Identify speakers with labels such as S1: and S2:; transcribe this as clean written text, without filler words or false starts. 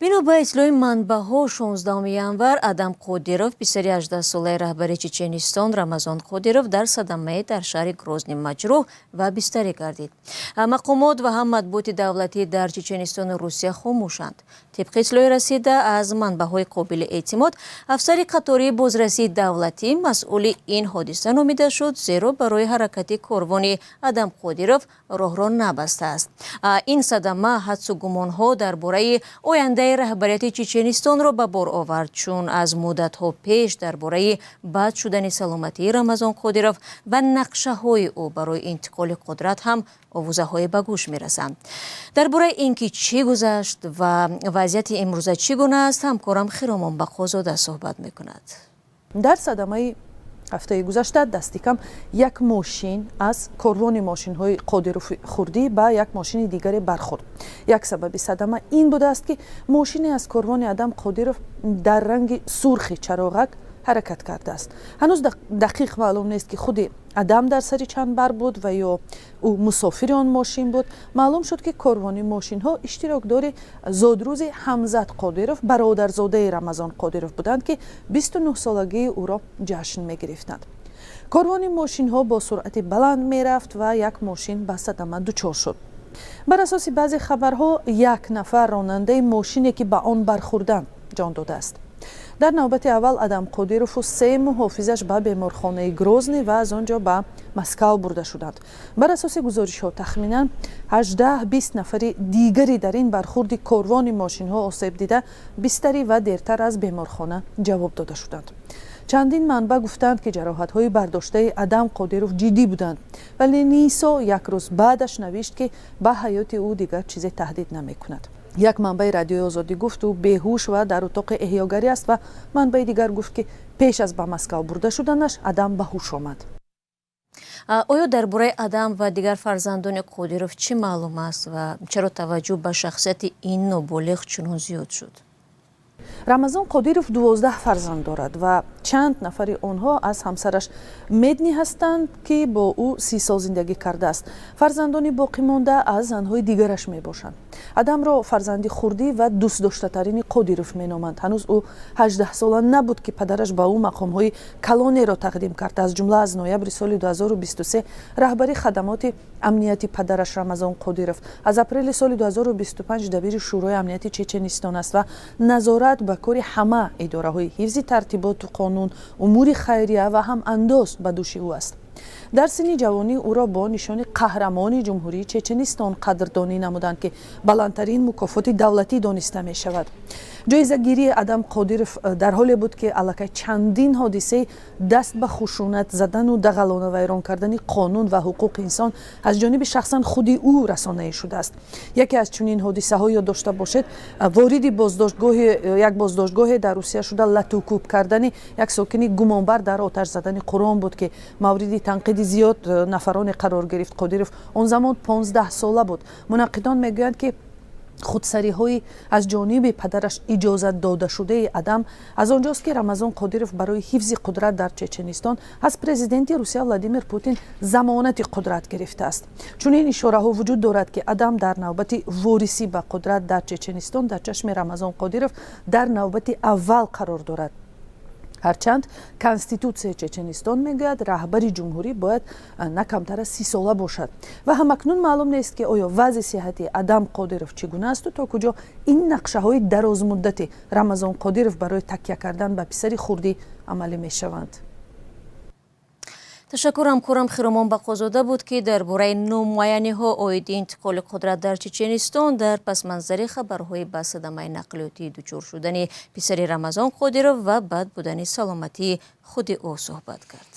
S1: Бино ба иттилои манбаъҳо, 16 январ Адам Қодиров, писари 18-солаи раҳбари Чеченистон Рамазон Қодиров, дар садамае дар шаҳри Грозний маҷрӯҳ ва бистарӣ гардид. Мақомот ва ҳам матбуоти давлатӣ дар Чеченистону Русия хомӯшанд. Тибқи иттилои расида аз манбаъҳои қобили эътимод, афсари қатории бозрасии давлатӣ масъули ин ҳодиса номида шуд, зеро барои ҳаракати корвони Адам Қодиров роҳро набастааст. Ин садама ҳадсу гумонҳо дар бораи ояндаи раҳбарияти Чеченистонро ба бор овард, чун аз муддатҳо пеш дар бораи бад шудани саломатии Рамазон Қодиров ва нақшаҳои ӯ барои интиқоли қудрат ҳам овозаҳое ба гӯш мерасанд. Дар бораи ин ки чӣ гузашт ва вазъияти имрӯза чӣ гуна аст, ҳамкорам Хиромон Бақозода суҳбат мекунад.
S2: Дар садамаи ҳафтаи гузашта дасти кам як мошин аз корвони мошинҳои Қодирови хурдӣ ба як мошини дигаре бархӯрд. Як сабаби садама ин будааст, ки мошине аз корвони Адам Қодиров дар ранги сурхи чароғак ҳаракат кардааст. Ҳанӯз дақиқ маълум нест, ки худи Адам дар сари чанбар буд ва ё ӯ мусофири он мошин буд. Маълум шуд, ки корвони мошинҳо иштирокдори зодрӯзи Ҳамзат Қодиров, бародарзодаи Рамазон Қодиров буданд, ки 29-солагии ӯро ҷашн мегирифтанд. Корвони мошинҳо бо суръати баланд мерафт ва як мошин ба садама дучор шуд. Бар асоси баъзе хабарҳо, як нафар ронандаи мошине, ки ба он бархӯрданд, ҷон додааст. Дар навбати аввал Адам Қодирову се муҳофизаш ба беморхонаи Грозний ва аз он ҷо ба Москав бурда шуданд. Бар асоси гузоришҳо, тахминан 18-20 нафари дигари дар ин бархӯрди корвони мошинҳо осеб дида бистарӣ ва дертар аз беморхона ҷавоб дода шуданд. Чандин манбаъ гуфтанд, ки ҷароҳатҳои бардоштаи Адам Қодиров ҷиддӣ буданд, вале Нисо як рӯз баъдаш навишт, ки ба ҳаёти ӯ дигар чизе таҳдид намекунад. Як манбаи Радиои Озодӣ гуфт, ӯ беҳуш ва дар утоқи эҳёгарӣ аст ва манбаи дигар гуфт, ки пеш аз ба Москав бурда шуданаш Адам ба ҳуш омад.
S1: Оё дар бораи Адам ва дигар фарзандони Қодиров чӣ маълум аст ва чаро таваҷҷӯҳ ба шахсияти ин ноболиғ чунон зиёд шуд?
S2: Рамазон Қодиров 12 фарзанд дорад ва чанд нафари онҳо аз ҳамсараш Медни ҳастанд, ки бо ӯ 30 сол зиндагӣ кардааст. Фарзандони боқимонда аз занҳои дигараш мебошанд. Адамро фарзанди хурдӣ ва дӯстдоштатарини Қодиров меноманд. Ҳанӯз ӯ 18-сола набуд, ки падараш ба ӯ мақомҳои калонеро тақдим кард, аз ҷумла аз ноябри соли 2023 раҳбари хадамоти амнияти падараш Рамазон Қодиров, аз апрели соли 2025 дабири Шӯрои амнияти Чеченистон аст ва назорат ба кори ҳама идораҳои ҳифзи тартиботу қонун, умури хайрия ва ҳам андоз ба дӯши ӯ аст. Дар синни ҷавонӣ ӯро бо нишони Қаҳрамони Ҷумҳурии Чеченистон қадрдонӣ намуданд, ки баландтарин мукофоти давлатӣ дониста мешавад. Ҷоизагирии Адам Қодиров дар ҳоле буд, ки аллакай чандин ҳодисаи даст ба хушунат задану дағалона вайрон кардани қонун ва ҳуқуқи инсон аз ҷониби шахсан худи ӯ расонаӣ шудааст. Яке аз чунин ҳодисаҳо, ёд дошта бошед, вориди боздоштгоҳи як боздоштгоҳе дар Русия шуда, латукӯб кардани як сокини гумонбар дар оташ задани Қуръон буд, ки мавриди танқиди зиёд нафароне қарор гирифт. Қодиров он замон 15-сола буд. Мунаққидон мегӯянд, ки худсариҳои аз ҷониби падараш иҷозат додашудаи Адам аз он ҷост, ки Рамазон Қодиров барои ҳифзи қудрат дар Чеченистон аз президенти Русия Владимир Путин замонати қудрат гирифтааст. Чунин ишораҳо вуҷуд дорад, ки Адам дар навбати ворисӣ ба қудрат дар Чеченистон дар чашми Рамазон Қодиров дар навбати аввал қарор дорад, ҳарчанд Конститутсияи Чеченистон мегӯяд, раҳбари ҷумҳурӣ бояд на камтар аз 30-сола бошад. Ва ҳамакнун маълум нест, ки оё вазъи сиҳатии Адам Қодиров чӣ гуна асту то куҷо ин нақшаҳои дарозмуддати Рамазон Қодиров барои такя кардан ба писари хурдӣ амалӣ мешаванд.
S1: Ташаккур. Ҳамкорам Хиромон Бақозода буд, ки дар бораи номуайяниҳо оиди интиқоли қудрат дар Чеченистон дар пасманзари хабарҳои ба садамаи нақлиётӣ дучор шудани писари Рамазон Қодиров ва бад будани саломатии худи ӯ суҳбат кард.